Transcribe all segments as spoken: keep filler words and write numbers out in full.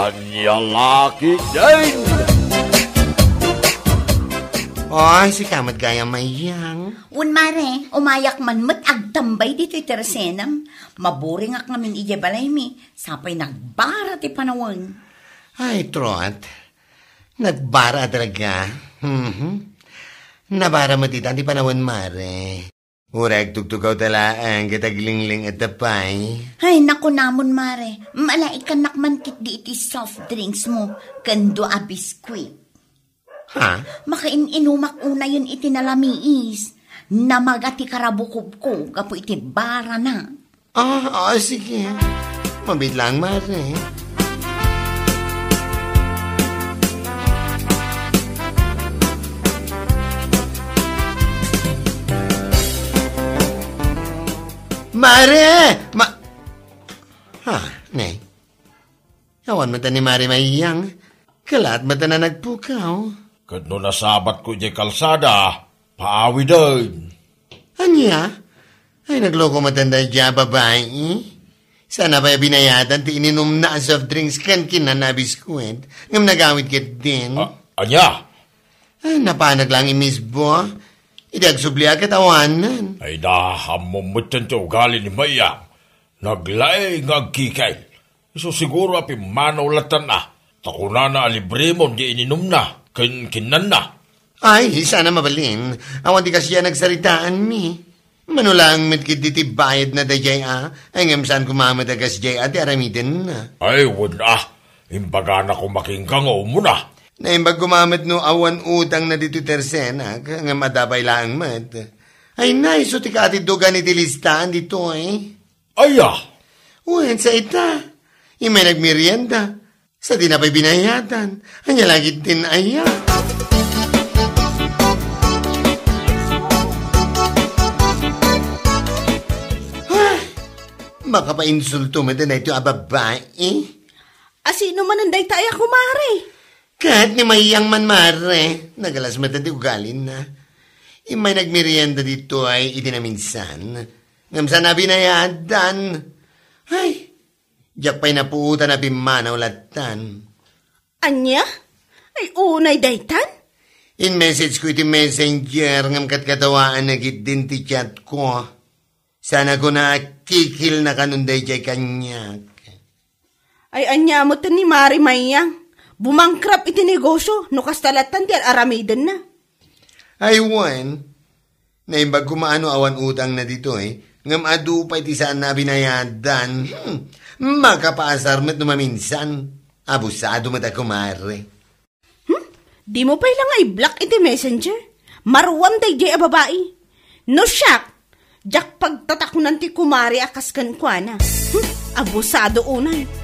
Ania la ketdin? Oy, sika met gayam, Mayang. Wen, mare, umayak man met agtambay ditoy tersenam. Maburingak ngamin idiay balaymi, sapay nagbara ti panawen. Ay, Trot. Nagbara talaga. Mhm. Nabara met ita ti panawen, mare. Uray agtugtugaw ta laeng ket aglingling-et pay. Ay, nakunamon, mare. Malaikannak man ketdi iti soft drinks mo ken dua a biskuit. Ha? Makain-inumak unayen iti nalamiis. Namaga ti karabukobko gapu iti barana. Ah, ah, sige. Mabiit lang, mare. Mare! Ma-, ha, ne? Awan met ni Mare Mayang. Kalaat met a nagpukaw. Ket no nasabatko idiay kalsada, paawiden. Ania? Ay, nagloko met daydiay a babai. Sana pay binayadan ti ininumna a soft drinks ken kinana a biskuit. Ngem nagawid ketdin. A-, ania? Ay, napanag lang imisbo. Idi agsubliak ket awanen. Ay, ammom metten ti ugali ni Mayang. Naglaing nga agkikil. Isu siguro a pimmanaw lattan a. Ta kunana a libremon di ininumna ken kinnanna. Ay, sana mabalin. Awan ti kasdiay a nagsaritaanmi. Mano laeng met ketdi ti bayadna daydiay a, ay ngem saan koma met a kasdiay a ti aramidenna. Ay, wen a. Imbagana koma kenka nga umuna. Naimbag koma met no awan utangna ditoy tersenak, ngem adda pay laeng met. Ay, na, isu ti kaatiddugan iti listaan ditoy. Aya? Wen, sa ita. Immay nagmerienda. Sa di na pay binayadan. Ania la ketdin aya? Ay, makapainsulto met daytoy a babai. A sino manen dayta aya, kumare? Ket ni Mayang man, mare. Nagalas met ti ugalina. Immay nagmerienda ditoy iti naminsan. Ngem saan a binayadan. Ay, diak pay napuotan a pimmanaw lattan. Ania? Ay, unay daytan? In-message ko iti messenger ngem katkatawaanna ketdin ti chat ko. Sana kuna a kikilna kanon daydiay kaniak. Ay, ania met ni Mare Mayang? Bumangkrap iti negosyo no kasta lattan ti ar-aramidenna. Ay, wen. Naimbag koma no awan utangna ditoy, ngem adu pay ti saan a binayadan. Hmm. Makapaasar met no maminsan. Abusado met a kumare. Hmm? Dimo pay la nga i-block iti messenger? Maruam daydiay a babai. No siak, diak pagtatakunan ti kumare a kas kenkuana. Hmm? Abusado unay.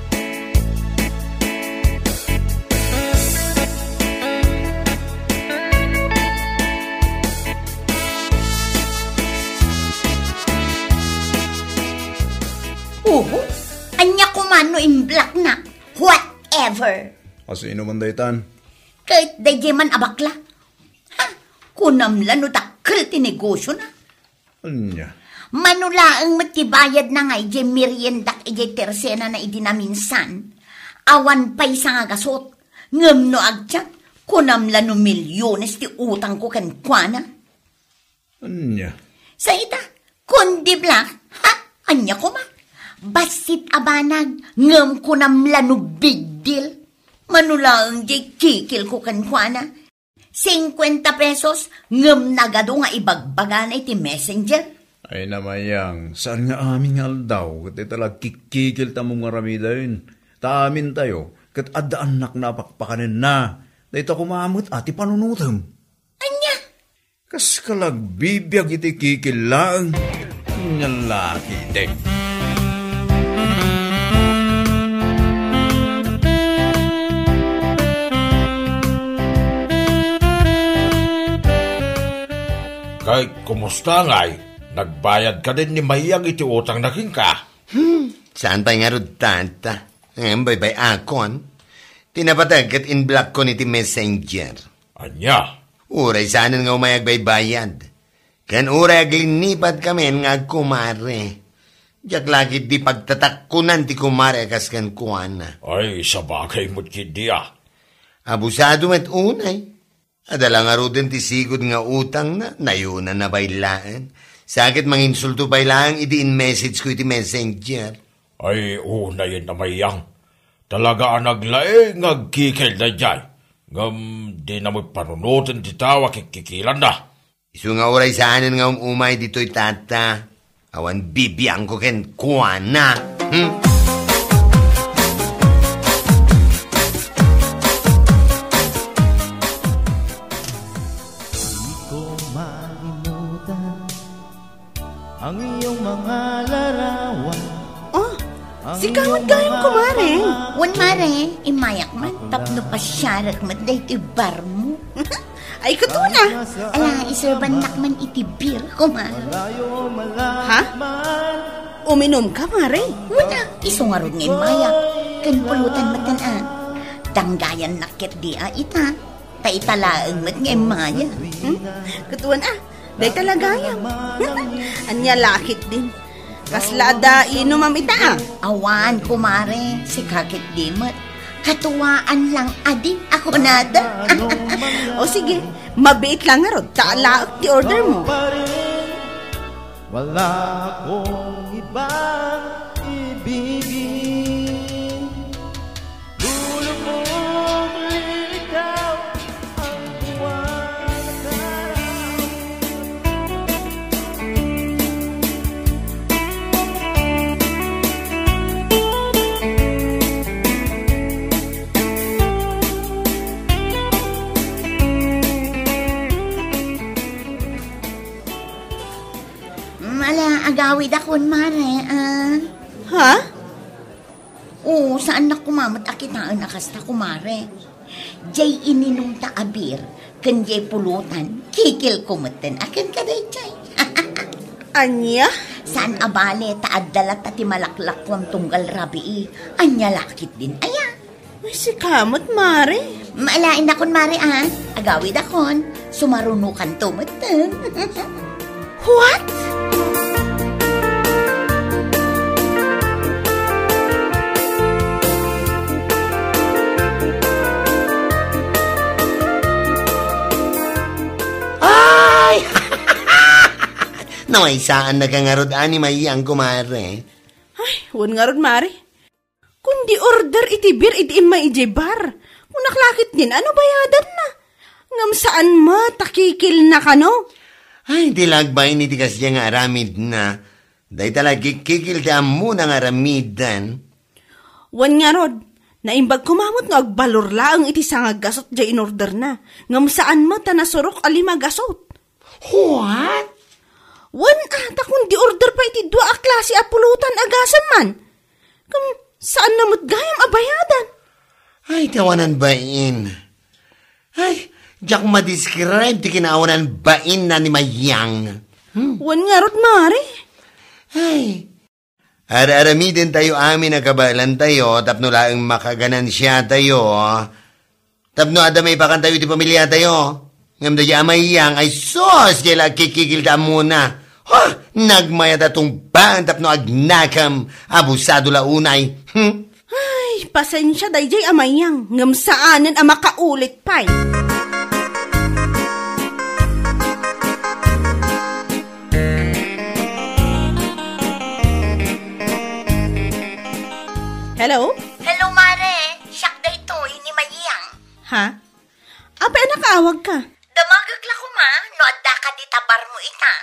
Oho, ania koma no in-blockna? Whatever. A sino man daytan? Ket daydiay man a bakla. Ha? Kunam la no dakkel ti negosyona. Ania? Mano laeng met ti bayadna nga idiay meriendak idiay tersenana idi naminsan. Awan pay sangagasut. Ngem no agchat, kunam la no milyones ti utangko kenkuana. Ania? Sa ita, kundi Black, ha? Ania koma? Bassit a banag, ngem kunam la no big deal. Mano laeng diay kikilko kenkuana. Singkuenta pesos, ngem nagadu nga ibagbagana iti messenger. Ay, namayang, saan nga amin nga aldaw, ket dayta la agkikkikilta mo nga aramiden. Ta amintayo, ket adda annakna a pakpakanenna. Dayta koma met a ti panunotem. Ania? Kas ka la agbibiag iti kikil laeng. Ania la ketdi? Kay, kumusta ngay? Nagbayad kadin ni Mayang iti utangna kenka? Hmm, saan pay ngarud, tata? Ngem baybay-akon. Ti napateg ket in-block ko iti messenger. Ania? Uray saanen nga umay agbaybayad. Ken uray aglinnipat kamin nga agkumare. Diak la ketdi pagtatakkunan ti kumare a kas kenkuana. Ay, sabagay met ketdi a. Abusado met unay. Adda la ngaruden ti sigud nga utangna, nayunanna pay laeng. Sa ket manginsulto pay laeng idi in-message ko iti messenger. Ay, unayen a Mayang. Talaga a naglaing nga agkikil daydiay. Ngem dina met panunoten ti tao a kikkikilanna. Isu nga uray saanen nga um-umay ditoy, tata. Awan bibiangko kenkuana. Hmm? Di ko malimutan ang iyong mga larawan. Oh, sika met gayam, kumare. Wen, mare, immayak man tapno pasiarek met daytoy barmo. Ay, katoy a. Ala, iserbannak man iti beer, kumare. Ha? Uminumka, mare? Wen a, isu ngarud nga immayak. Ken pulutan met a. Danggayannak ketdi a ita. Ta ita laeng met nga immaya. Hmm? Katoy a. Dayta la gayam. Ania la ketdin? Kasla adda inumam ita a? Awan, kumare. Sika ketdi met. Katuaan lang adi a kunada. O sige, mabiit lang ngarud ta alaek ti order mo. Wala akong ibang ibigin. Lulubog, lilitaw ang buwan at araw. Mm, ala, agawidakon, mare, ah. Ha? Oo, saannak koma met a kitaen a kasta, kumare. Jay ininumta a beer, ken jay pulutan, kikilko metten a kenka dayjay. Ania? Saan a bale, ta adda latta ti malaklakuam tunggal rabii. Ania la ketdin aya? Ay, sika met, mare. Maalaennakon, mare, a. Agawidakon. Sumarunokanto metten. What? Ay! Namaysaannaka ngarud, a, ni Mayang, kumare. Ay, wen ngarud, mare. Kundi order iti beer idi immay idiay bar. Kunak la ketdin a no bayadanna. Ngem saan met a kikilna kano? Ay, di la agbain iti kasdiay nga aramidna. Dayta la kikil ti ammona nga aramidan. Wen ngarud, naimbag koma met nga agbalor laeng iti sanga gasut jay inorderna. Ngem saan met a nasurok a lima gasut. What? Wen a, ta kundi order pay iti dua a klase a pulutan a gasem man. Ken saanna met gayam a bayadan. Ay, ti awanan bain. Ay, diak ma-describe ti kinaawanan bainna ni Mayang. Hmm? Wen ngarud, mare. Ay, ar-aramidentayo amin a kabaelantayo tapno laeng makaganansiatayo. Tapno adda maipakantayo iti pamiliatayo. Ngem daydi a Mayang, ay sus, jay la agkikikil ti ammona. Ha! Nagmayat a tungbaen tapno agnakam, abusado la unay. Hmm? Ay, pasensia dayjay a Mayang, ngem saanen a makaulit pay. Hello? Hello, mare. Siak daytoy ni Mayang. Ha? Apay a nakaawagka? Damagek la koma no addaka dita barmo ita.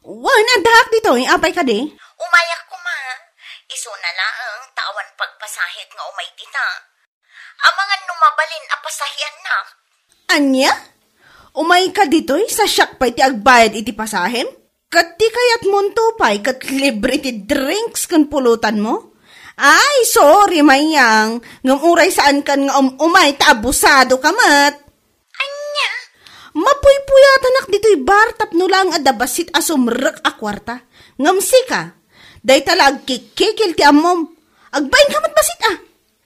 Wen, addaak ditoy. Apay kadi? Umayak koma. Isuna laeng ta awan pagpasahek nga umay dita. Amangan no mabalin a pasaheannak. Ania? Umayka ditoy sa siak pay ti agbayad iti pasahem? Ket ti kayatmonto pay ket libre ti drinks ken pulutanmo? Ay, sorry, Mayang, ngem uray saankan nga um-umay ta abusadoka met. Ania? Mapuypuyatanak ditoy bar tapno laeng adda bassit a sumrek a kuarta. Ngem sika, dayta la agkikikil ti ammom. Agbainka met bassit a.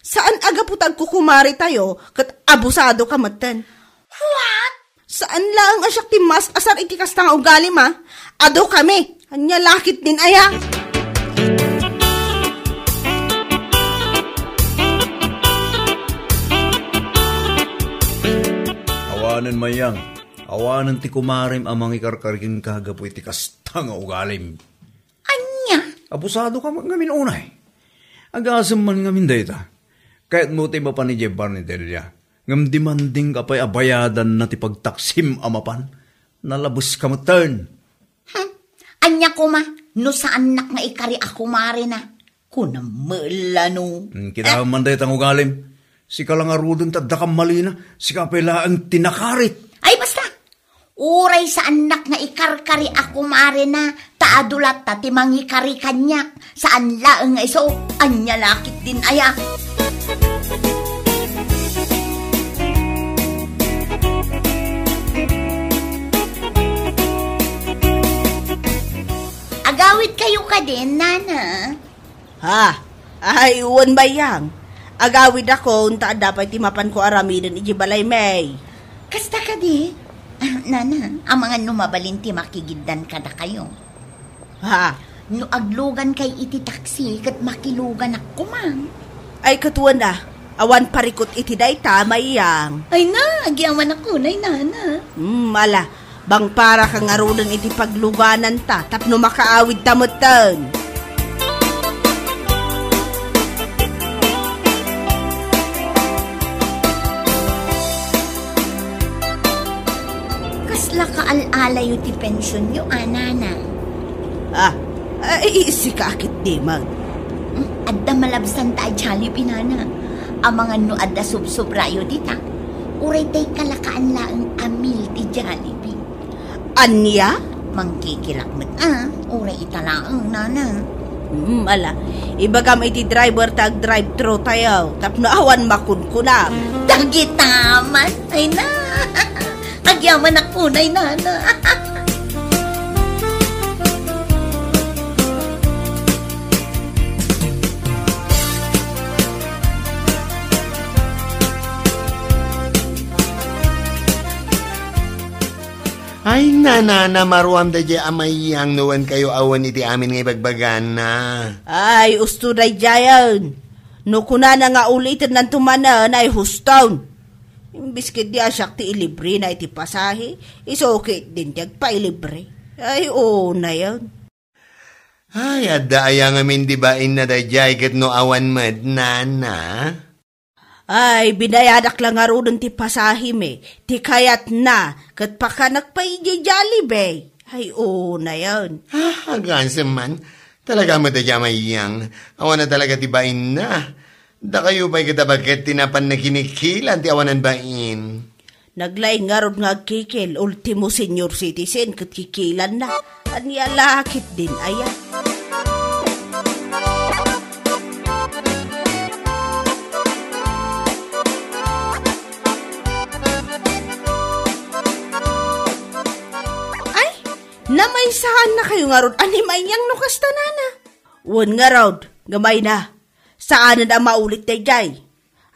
Saan a gapu ta agkukumaretayo ket abusadoka metten. What? Saan laeng a siak ti maasar iti kasta nga ugalim a. Adu kami. Ania la ketdin aya? Anen, Mayang, awanen ti kumarem a mangikarkari kenka gapu iti kasta nga ugalim. Ania? Abusadoka met ngamin unay. Agasem man ngamin dayta. Kayatmo ti mapan idiay barniteria. Ngem demandingka pay a bayadanna ti pagtaksim a mapan. Nalabeska metten. Hmm. Ania koma, no saannak nga ikari a kumarena? Kunam met la no. Hmm, kitaem man dayta nga ugalim. Sika la ngaruden ti adda kammalina. Sika pay laeng ti nakarit. Ay, basta! Uray saannak nga ikarkari a kumarena, ta adu latta ti mangikari kaniak. Saan laeng nga isu, ania la ketdin aya. Agawidkayo kadin, nana? Ha? Ay, wen, Mayang. Agawidakon ta adda pay ti mapanko aramiden iti balaymi. Kasta kadi? Ah, nana, amangan no mabalin ti makigiddan kadakayo. Ha? No aglugankay iti taksi, ket makiluganak koma. Ay, ket wen a, awan parikut iti dayta, Mayang. Ay na, agyamanak unay, nana. Hmm, ala, bangparaka ngaruden iti paglugananta tapno makaawidta metten. Kasla kaal-alayo ti pensionyo, a, nana? Ah, ay, sika a ketdi man. Hmm, adda malabsanta a Jollibee, nana. Amangan no adda sobsobrayo dita. Uray dayta la kaan laeng a meal ti Jollibee. Ania? Mangkikilak met a, uray ita laeng, nana. Hmm, ala. Ibagam iti driver ta ag-drive-thru tayo, tapno awan makunkunam. Dagita man, ay na. Agyamanak unay, nana. Ay, nana, namaruam daydiay a Mayang no wen kayo awan iti amin nga ibagbagana. Ay, usto daydiayen. No kunana nga ulitennanto manen, ay huston. Imbes ketdi a siak ti ilibrena iti pasahe, isu ketdin ti agpailibre. Ay, unayen. Ay, adda aya ngamin di bainna daydiay ket no awan met, nana? Ay, binayadak la ngaruden ti pasahemi, ti kayatna, ket pakanak pay idiay Jollibee. Ay, unayen. Ah, agasem man. Talaga met a Mayang. Awan a talaga ti bainna. Dakayo pay ket a baket ti napan nakinikilan ti awanan bain. Naglaing ngarud nga agkikil, ultimo senior citizen ket kikilanna. Ania la ketdin aya? Ay, namaysaannakayo ngarud a ni Mayang no kasta, nana? Wen ngarud, gamay na. Saanen a maulit daydiay.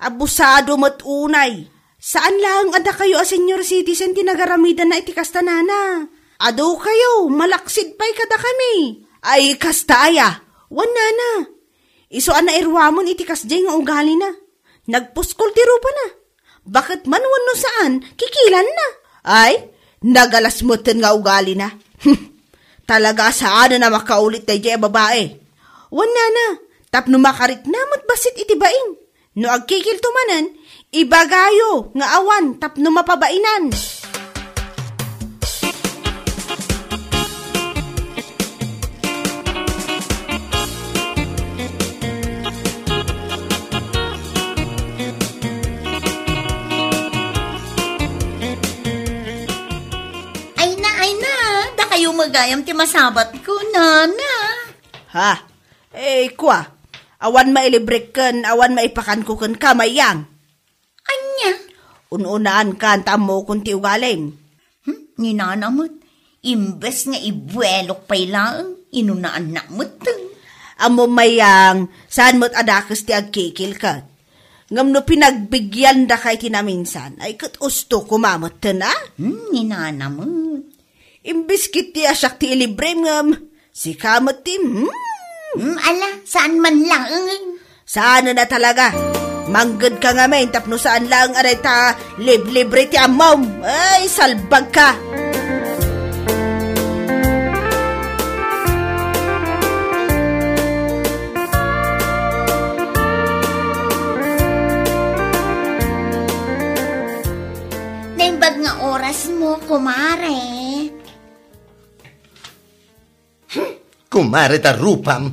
Abusado met unay. Saan laeng a dakayo a senior citizen ti nagaramidanna iti kasta, nana. Adu kayo, malaksid pay kadakami. Ay, kasta aya. Wen, nana. Isu a nairuamen iti kasdiay nga ugalina. Nagpuskol ti rupana. Baket man wenno saan, kikilanna. Ay, nagalas metten nga ugalina. Talaga a saanen a makaulit daydiay a babae. Wen, nana, tapno makarikna met bassit iti bain. No agkikilto manen, ibagayo nga awan tapno mapabainan. Ay na, ay na, dakayo met gayam ti masabatko, nana. Ha? Eh, kua, awan mailibrek ken awan maipakanko kenka, Mayang. Ania? Un-unaankan ta ammokon ti ugalim. Hmm, ni nana met, imbes nga ibuelok pay laeng, inunaannak metten. Ammom, Mayang, saan met a dakes ti agkikilka. Ngem no pinagbigyan daka iti naminsan, ay ket usto koma metten, a? Hmm, ni nana met. Imbes ketdi a siak ti ilibrem ngem, sika met ti, hmm? Hmm, ala, saan man laeng. Saan na talaga. Manggedka ngamin tapno saan laeng a dayta liblibre ti ammom. Ay, salbagka! Naimbag nga oras mo, kumare. Hmm, kumare ta rupam.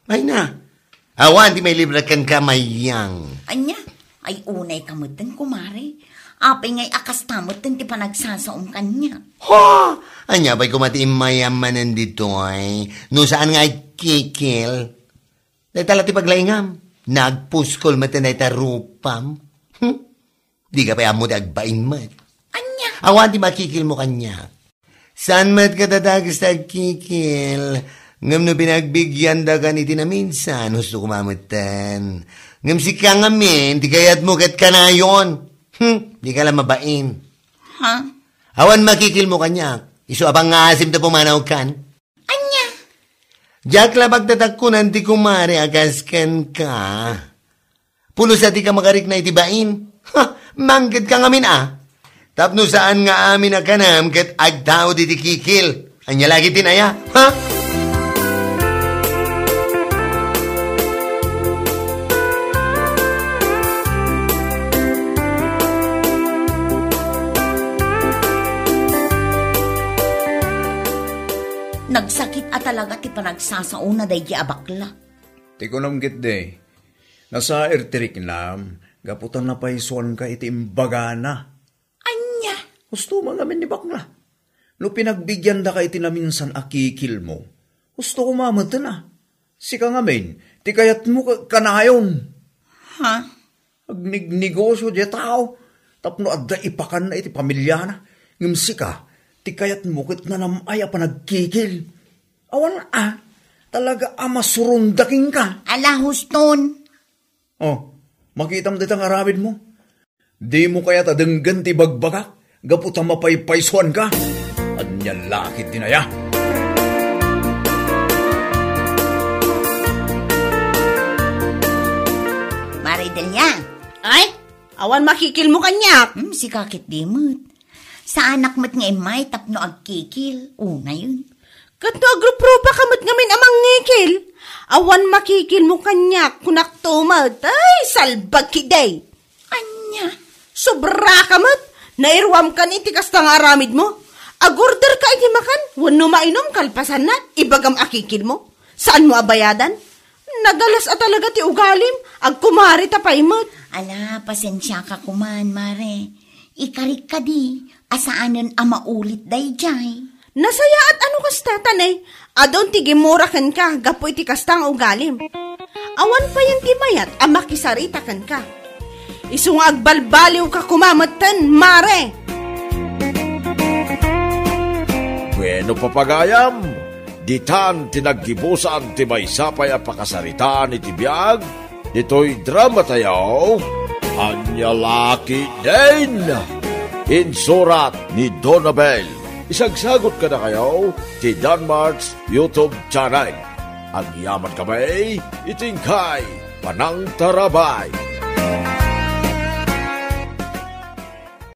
Ay na, awan ti mailibre kenka, Mayang. Ania? Ay, unay ka metten, kumare. Apay ngay a kasta metten ti panagsasaom kaniak? Ha! Ania pay koma ti immayam manen ditoy? No saan nga agkikil? Dayta la ti paglaingam. Nagpuskol metten dayta rupam. Hmm? Dika pay ammo ti agbain met. Ania? Awan ti makikilmo kaniak. Saan met kadatagas ti agkikil? Ngem no pinagbigyandakan iti naminsan, husto koma metten. Ngem sika ngamin, ti kayatmo ket kanayon. Hmm, dika la mabain. Ha? Awan makikilmo kaniak. Isu a pangngasim ta pumanawkan. Ania? Diak la pagtatakkunan ti kumare a kas kenka. Pulos a dika makarikna iti bain. Ha, manggedka ngamin a. Tapno saan nga amin a kanam ket agtaud iti kikil. Ania la ketdin aya? Ha? Nagsakit a talaga ti panagsasaona daydi a bakla. Ti kunam ketdi, nasair ti riknam gapu ta napaysuanka iti imbagana. Ania? Husto man ngamin ni bakla. No pinagbigyan daka iti naminsan a kikilmo, husto koma metten a. Sika ngamin, ti kayatmo ka-, kanayon. Ha? Agnignegosio diay tao tapno adda ipakanna iti pamiliana. Ngem sika, ti kayatmo ket nanam-ay a panagkikil. Awan a, talaga a masurunda kenka. Ala, huston. Oh, makitam dita nga aramidmo. Dimo kayat a denggen ti ibagbagak gapu ta mapaypaysuanka? Ania la ketdin aya? Mare Delia. Ay, awan makikilmo kaniak. Hmm, sika ketdi met. Saanak met nga immay tapno agkikil, unayen. Ket no agruprupa ka met ngamin a mangngikil, awan makikilmo kaniak, kunakto met. Ay, salbag ketdi! Ania? Sobra ka met! Nairuam kan iti kasta nga aramidmo. Agorder ka iti makan, wenno mainom kalpasanna, ibagam a kikilmo. Saanmo a bayadan? Nagalas a talaga ti ugalim, agkumare ta pay met. Ala, pasensiaka koman, mare. Ikarik kadi a saanen a maulit daydiay. Nasayaat a no kasta, ta ne, adun ti gimmura kenka gapu iti kasta nga ugalim. Awan payen ti mayat a makisarita kenka. Isu nga agbalbaliwka koma metten, mare. Bueno, papagayam, ditan ti naggibusan ti maysa pay a pakasaritaan iti biag ditoy dramatayo, Ania la ketdin? Insurat ni Donabel. Isagsagot kadakayo ti Danmart's YouTube channel. Agyaman kami iti inkay panangtarabay.